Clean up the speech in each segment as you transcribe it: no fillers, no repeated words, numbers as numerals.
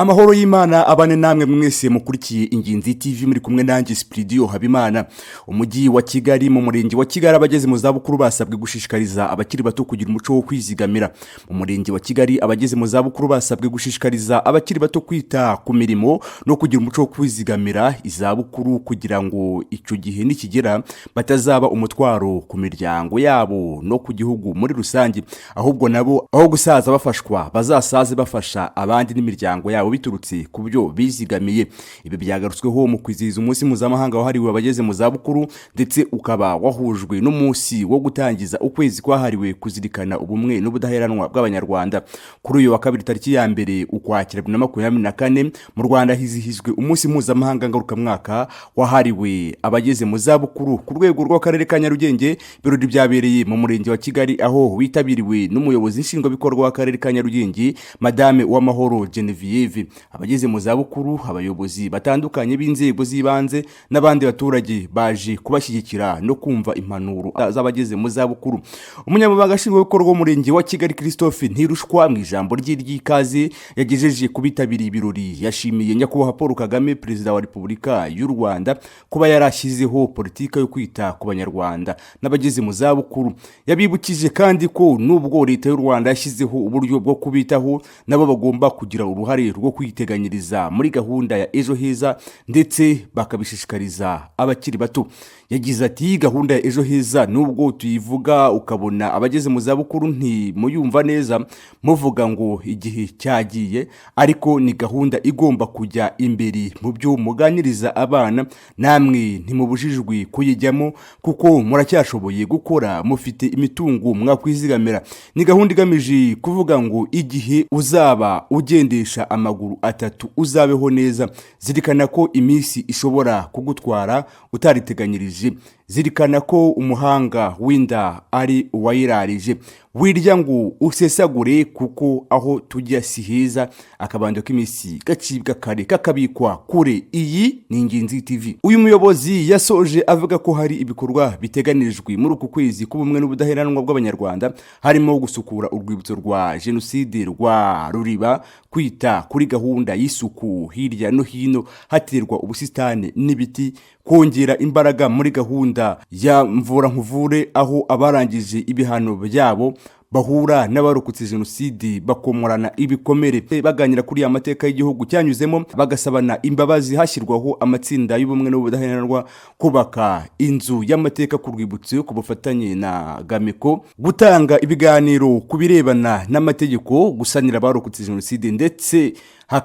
Amahoro y'Imana abane namwe mwese mukurikiye Ingenzi TV, muri kumwe nanjye Spridio Habimana. Umujyi wa Kigali, mu murenge wa Kigali, abageze mu zabukuru basabwe gushishikariza abakiri bato kugira umuco wo kwizigamira. Mu murenge wa Kigali, abageze mu zabukuru basabwe gushishikariza abakiri bato kwita ku mirimo no kugira umuco wo kwizigamira izabukuru, kugira ngo icyo gihe nikigera batazaba umutwaro ku miryango yabo no ku gihugu muri rusange, ahubwo nabo aho gusaza bafashwa bazasaze bafasha abandi n'imiryango yabo biturutse ku byo bizigamiye. Ibi byagarutsweho mu kwizihiza umunsi mpuzamahanga wahariwe abageze mu zabukuru, ndetse ukaba wahujwe n'umunsi wo gutangiza ukwezi kwahariwe kuzirikana ubumwe n'ubudaheranwa bw'Abanyarwanda. Kuri uyu wa kabiri, tariki ya 1 Ukwakira 2024, mu Rwanda hizihijwe umunsi mpuzamahanga ngarukamwaka wahariwe abageze mu zabukuru. Ku rwego rw'akarere ka Nyarugenge, ibirori byabereye mu murenge wa Kigali, aho witabiriwe n'umuyobozi nshingwabikorwa w'akarere ka Nyarugenge, Madame Uwamahoro Genevieve, abageze mu zabukuru, abayobozi batandukanye b'inzego z'ibanze n'abandi baturage baje kubashyigikira no kumva impanuro z'abageze mu zabukuru. Umunyamabanga nshingwabikorwa w'umurenge wa Kigali, Christophe Ntirushwa, mu ijambo rye ry'ikaze yagejeje ku bitabiriye ibirori, yashimiye Nyakubahwa Paul Kagame, Perezida wa Repubulika y'u Rwanda, kuba yarashyizeho politiki yo kwita ku Banyarwanda n'abageze mu zabukuru. Yabibukije kandi ko nubwo Leta y'u Rwanda yashyizeho uburyo bwo kubitaho, nabo bagomba kugira uruhare rwo kwiteganyiriza muri gahunda ya Ejo Heza, ndetse bakabishishikariza abakiri bato. Yagize ati: "Gahunda ya Ejo Heza, nubwo tuyivuga ukabona abageze mu zabukuru ntimuyumva neza, muvuga ngo igihe cyagiye, ariko ni gahunda igomba kujya imbere mu byo muganiriza abana. Namwe ntimubujijwe kuyijyamo kuko muracyashoboye gukora, mufite imitungo mwakwizigamira. Ni gahunda igamije kuvuga ngo igihe uzaba ugendesha amaguru atatu uzabeho neza. Zirikana ko iminsi ishobora kugutwara utariteganyirije. Zirikana ko umuhanga w'inda ari uwayirarije. Wirya ngo usesagure, kuko aho tujya si heza. Akabando k'iminsi gacibwa kare kakabikwa kure." Iyi ni Ingenzi TV. Uyu muyobozi yasoje avuga ko hari ibikorwa biteganijwe muri uku kwezi k'ubumwe n'ubudaheranwa bw'Abanyarwanda, harimo gusukura urwibutso rwa Jenoside rwa Ruriba, kwita kuri gahunda y'isuku hirya no hino haterwa ubusitani n'ibiti, kongera imbaraga muri gahunda ya Mvura Nkuvure, aho abarangije ibihano byabo bahura n'abarokotse jenoside bakomorana ibikomere, baganira kuri ya mateka y'igihugu cyanyuzemo, bagasabana imbabazi, hashyirwaho amatsinda y'ubumwe n'ubudaheranwa, kubaka inzu y'amateka ku rwibutso ku bufatanye na GAMEKO, gutanga ibiganiro ku birebana n'amategeko, gusanira abarokotse jenoside, ndetse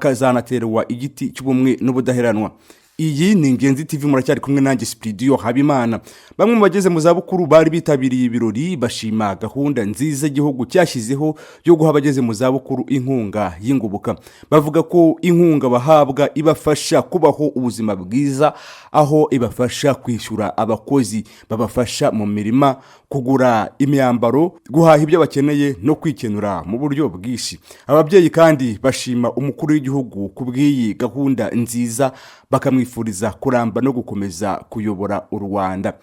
hakazanaterwa igiti cy'ubumwe n'ubudaheranwa. Iyi ni Ingenzi TV, muracyari kumwe nanjye Sipiridiyo Habimana. Bamwe mu bageze mu zabukuru bari bitabiriye ibirori bashima gahunda nziza igihugu cyashyizeho yo guha abageze mu zabukuru inkunga y'ingoboka. Bavuga ko inkunga bahabwa ibafasha kubaho ubuzima bwiza, aho ibafasha kwishyura abakozi babafasha mu mirima, kugura imyambaro, guhaha ibyo bakeneye no kwikenura mu buryo bwinshi. Ababyeyi kandi bashima umukuru w'igihugu ku bw'iyi gahunda nziza, bakamwifuriza kuramba no gukomeza kuyobora u Rwanda.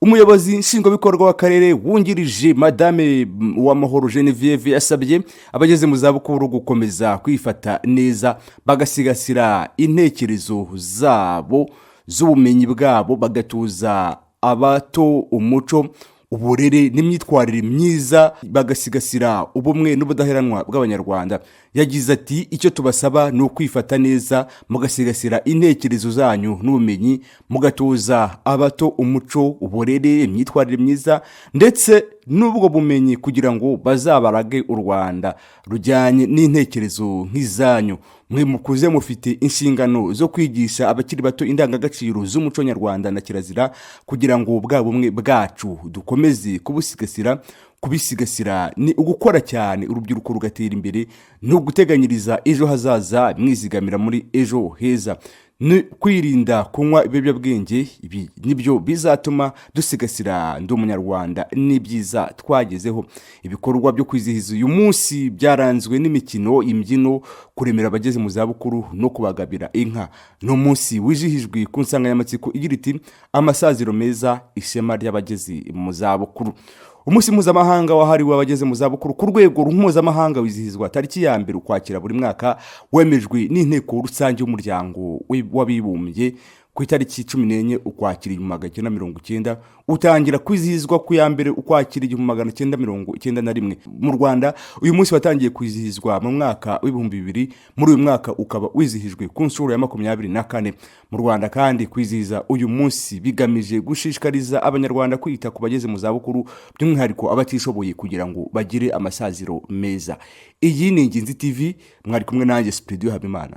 Umuyobozi nshingwabikorwa w'akarere wungirije, Madame Uwamahoro Genevieve, yasabye abageze mu zabukuru gukomeza kwifata neza, bagasigasira intekerezo zabo z'ubumenyi bwabo, bagatuza abato umuco, uburere n'imyitwarire myiza, bagasigasira ubumwe n'ubudaheranwa bw'Abanyarwanda. Yagize ati: "Icyo tubasaba ni ukwifata neza, mugasigasira intekerezo zanyu n'ubumenyi, mugatoza abato umuco, uburere, imyitwarire myiza ndetse n'ubwo bumenyi, kugira ngo bazabarage u Rwanda rujyanye n'intekerezo nk'izanyu. Mwe mukuze mufite inshingano zo kwigisha abakiri bato indangagaciro z'umuco nyarwanda na kirazira, kugira ngo bwa bumwe bwacu dukomeze kubusigasira. Kubisigasira ni ugukora cyane, urubyiruko rugatera imbere, ni uguteganyiriza ejo hazaza mwizigamira muri Ejo Heza, ni kwirinda kunywa ibiyobyabwenge. Ibi nibyo bizatuma dusigasira Ndi Umunyarwanda n'ibyiza twagezeho." Ibikorwa byo kwizihiza uyu munsi byaranzwe n'imikino, imbyino, kuremera abageze mu zabukuru no kubagabira inka. Ni umunsi wizihijwe ku nsanganyamatsiko igira iti: "Amasaziro meza, ishema ry'abageze mu zabukuru." Umunsi mpuzamahanga wahariwe abageze mu zabukuru ku rwego mpuzamahanga wizihizwa tariki ya 1 Ukwakira buri mwaka, wemejwe n'Inteko Rusange y'Umuryango w'Abibumbye ku itariki 14 Ukwakira 1990, utangira kwizihizwa ku ya 1 Ukwakira 1991. Mu Rwanda uyu munsi watangiye kwizihizwa mu mwaka w'2000, muri uyu mwaka ukaba wizihijwe ku nshuro ya 24. Mu Rwanda kandi kwizihiza uyu munsi bigamije gushishikariza Abanyarwanda kwita ku bageze mu zabukuru, by'umwihariko abatishoboye, kugira ngo bagire amasaziro meza. Iyi ni Ingenzi TV, mwari kumwe nanjye Sipiridiyo Habimana.